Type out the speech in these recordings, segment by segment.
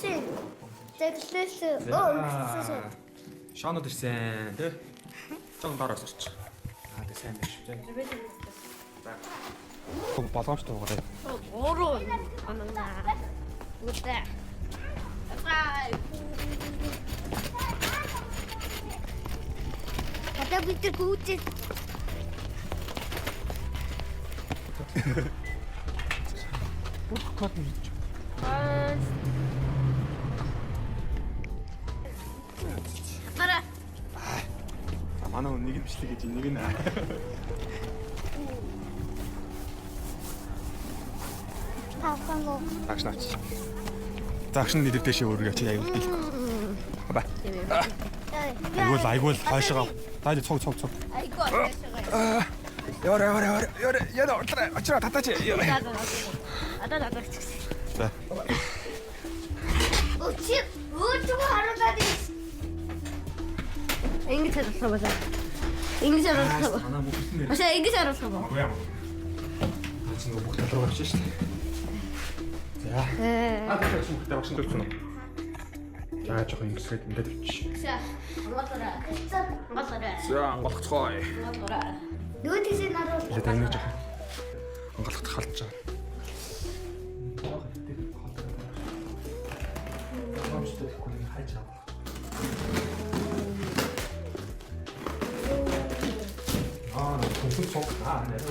Ирсэн. Тэглээс өө. Шоонод ирсэн тий. Жохон доор осорч. Аа тэг сайн байх шүү дээ. За. Болгоомжтой уугаарай. Гурав. Анаа. Үгүй. Одоо бид нар гүйцээ. Бүх код нь хийж. Бара. За манай хүн нэг нь бичлэг гэж нэг нь. Тавхан гоо. Агш навч. За агш нь нэр дэшээ өөргөө чи аюул дийлэх. Ба. Айгуул айгуул хойшоо. Таа цуг цуг цуг. Айгуу хойшоо. Яваа яваа яваа яваа яа отраа очраа татаач. Одоо надад чигсэн. За. Өчиг өөдгөө харуулад ирсэн. Ингэж харуулах болоо. Ингэж харуулах. Манай мөхсөн нэр. Башаа ингэж харуулах юм уу? Үгүй юм. Наа чи нөгөө бүх тал руу авчих шүү дээ. За. Аа тэр чинь бүгд багш төлсөн үү? За жоохон ингэсгээд ингээд авчих. За, ангалаарай. Ангалаарай. За ангалцгоё. Ангалаарай. Нөгөө тийшээ наруул. Тэгээд таны жоохон ангалах халдж байгаа. Боломжтой гэхгүй нэг хайж авах. Аа, түнхэн цуг аа нэр.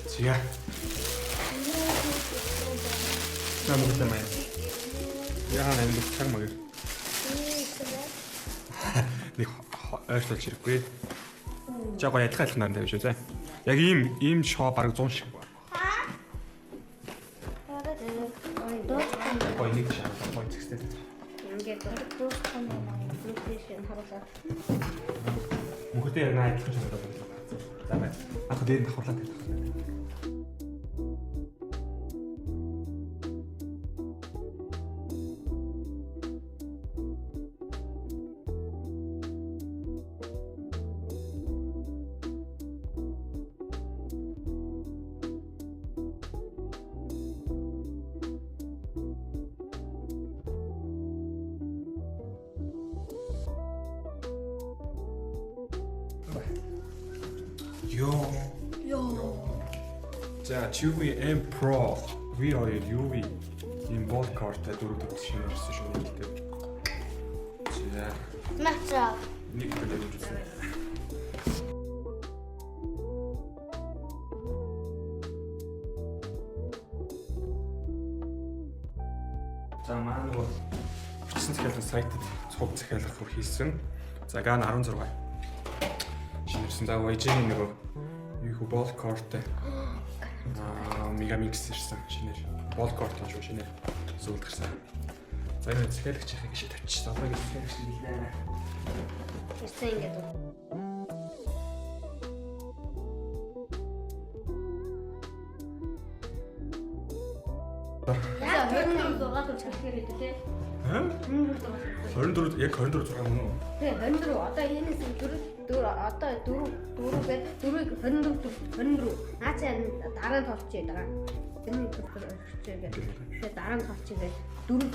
За. Намаг тамай. Яа нэг цаг маяг. Нэг ойртолж ирэхгүй. За гоё адилхан адилхан наран тавь шүү зэ. Яг ийм шоу бараг 100 шиг байна. Гоё нэг шоу гоё зэгстэй. Ингээд дуусах юм аа. Тийш харуулаа. Мөнхөдөө яг наа адилхан шоу байна. За бай. Ах дээр нь давхарлаа тавих. Йоо. Йоо. За Chuwi M Pro V2 UV ийм бол карта дөрөв дөрөв шинэ ирсэн шүү дээ. За Нацаа. нэг төлөв үзсэн. За манай нөгөө бичсэн захиалгын сайтад цуг захиалга руу хийсэн. За GAN 16. Шинэ ирсэн. За YG-ийн нөгөө юу хөө бол карта аа Megamix ирсэн шинээр. Бол карт шүү шинээр сүүлд гарсан. За энэ захиалагч яхаа гэж тавьчих. Одоо ингэ захиалагч нэлээ. Ирсэн ингээд. За 24 6 төр чархээр хэдэ те. Аа? 24 24 яг 24 6 мөн үү? Тэ 24 одоо энэс 4 4 одоо 4 4 гээд 4-ийг 24 24 наа чи дараа нь толчээ дараа. Тэр орчихъя гээд. Тэгээ дараа нь толчээ гээд 4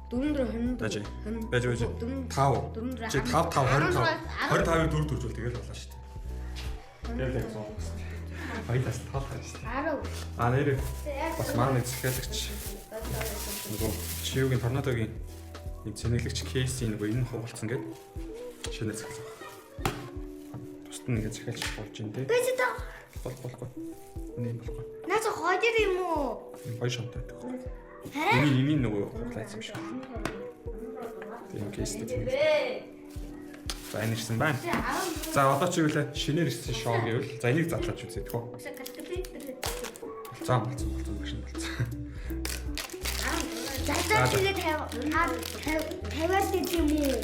4 4 Байж. 24 Байж байж. 5. Чи 5 5 25. 25-ыг 4 дөржүүл тэгэл болоо шүү дээ. Тэгэл яг 100. Баялаас тал таж шүү дээ. 10. А нэр бас манай нэг захиалагч нөгөө Чиугийн торнадогийн нэг цэнэглэгч кейсийн нөгөө энэ хугалцсан гээд шинэ захиалга. Тусад нь ингээд захиалж болж байна те. Байж та. Бол болохгүй. Энэ юм болохгүй. Нацаа хоёр юм уу? Энэ Хоёр шонтой байдаг. Харин Энэ нөгөө хугалаасан юм шиг. Тийм кейстэй цэнэглэг. За энэ ирсэн байна. За одоо чи юулаа шинээр ирсэн шоу гэвэл за энийг задлаач үзье тэхүү. Болцсон болцсон болцсон машин болцсон. задлаа тэгээд 50 тавиад идэв юм уу?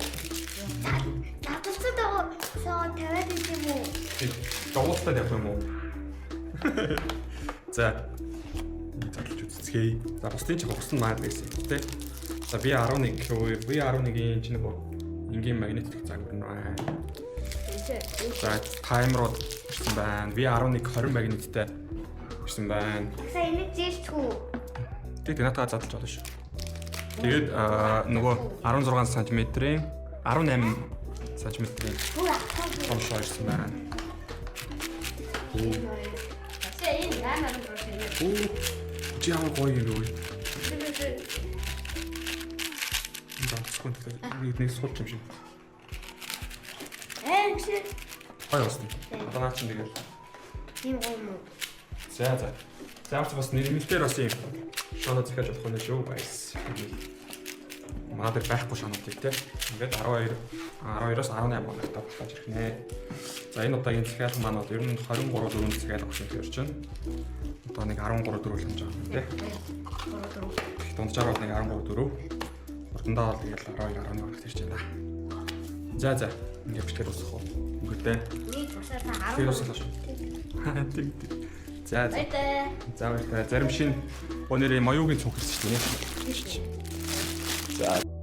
Задлсан даа соо тавиад идэв юм уу? Дуултаа явах юм уу? За энийг задлаж үзцгээе. За бусдын ч бусд нь маань байсан юм тий. За би 11 гэв. Би 11-ийн чинь нөгөө энгийн магнитик загвар нь байна. За таймерууд ирсэн байна. Би 11 20 магниттай ирсэн байна. За энийг зээлчгүй. Тэг натаа задлж болно шүү. Тэгээд нөгөө 16 см-ийн 18 см-ийн Бүр ахтай. том шоо ирсэн байна. Тэгээ энэ 8 16 юм. Оо. Чи ямар гоё юм бэ? Донцгүй нэг нэг суулч юм шиг. Ээ чи Гоё болсон. Одоо наа чинь тэгээд тийм гоё юм уу? за за. За ямар ч бас нэрмэлтээр бас юм шоноо захиалж болох нь шүү guys. Манай дээр байхгүй шоноодыг те. Ингээд 12 12-оос 18 хоногт болтож ирэх нэ. За энэ удаагийн захиалга маань бол ер нь 23 дөрөв захиалга өгсөн гэж байна. Одоо нэг 13 дөрөв л хэмжээ байгаа юм те. 3 4. Дунджаар бол нэг 13 дөрөв. Хурдандаа бол тэгэл 12 11 хоногт ирж байна. За за. Ингээд бичлэгээр дуусгах уу? Өнгөртэй. Нэг тусаа та Тэр 10. дуслаа шүү. Тэг тэг. За за. Баяртай. За баярлалаа. Зарим шинэ өнөрийн маюугийн цүнх ирсэн шүү дээ. За.